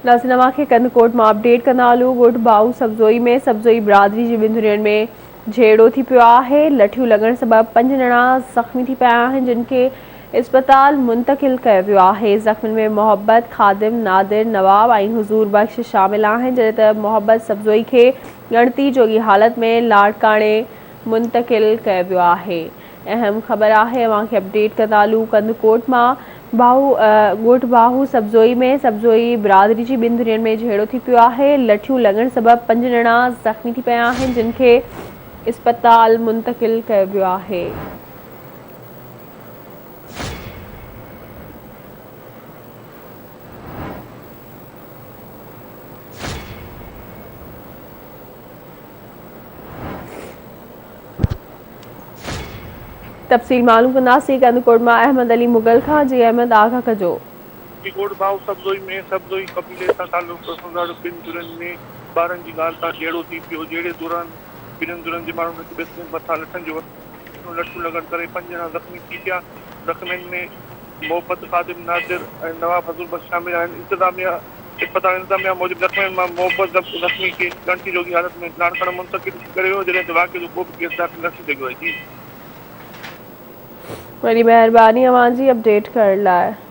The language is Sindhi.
ناظرين اوهان کي ڪنڌڪوٽ مان اپڊيٽ ڪندا هلون ڳوٺ ڀائو سبزوئي ۾ سبزوئي برادري جي ٻن ڌرين ۾ جهيڙو ٿي پيو آهي لٺيون لڳڻ سبب پنج ڄڻا زخمي ٿي پيا آهن جن کي اسپتال منتقل ڪيو ويو آهي زخمين ۾ محبت خادم نادر نواب ۽ حضور بخش شامل آهن جڏهن ته محبت سبزوئي کي ڳڻتي جوڳي حالت ۾ لاڙڪاڻي منتقل ڪيو ويو آهي اهم خبر آهي اوهان کي اپڊيٽ ڪندا هلون ڪنڌڪوٽ مان باهو ڳوٺ باهو سبزوئي ۾ سبزوئي برادري جي ٻن ڌرين ۾ جهيڙو ٿي پيو آهي لٺيون لڳڻ سبب پنج ڄڻا زخمي ٿي پيا آهن جن کي اسپتال منتقل ڪيو ويو آهي. تفصيل معلوم ڪنداسين ڪنڌڪوٽ مان احمد علي مغل کان جي احمد آگاهه ڪجو. ڳوٺ ڀائو سبزوئي ۾ سبزوئي قبيلي سان تعلق رکندڙ ٻن ڌرين ۾ ٻارن جي ڳالهه تان جهيڙو ٿي پيو، جهيڙي دوران ٻنهين ڌرين جي ماڻهن هڪ ٻئي مٿان لٺن جو لٺيون لڳڻ ڪري پنج ڄڻا زخمي ٿي پيا، زخمين ۾ محبت، خادم، نادر ۽ نواب حضور بخش شامل آهن، انتظاميا اسپتال انتظاميا موجب زخمين مان محبت زخمي کي ڳڻتي جوڳي حالت ۾ لاڙڪاڻو منتقل ڪيو ويو جڏهن ته واقعي جو ڪو به ڪيس داخل نه ٿي سگهيو آهي جي. وڏي مهرباني اوهان جي اپڊيٽ ڪرڻ لاء.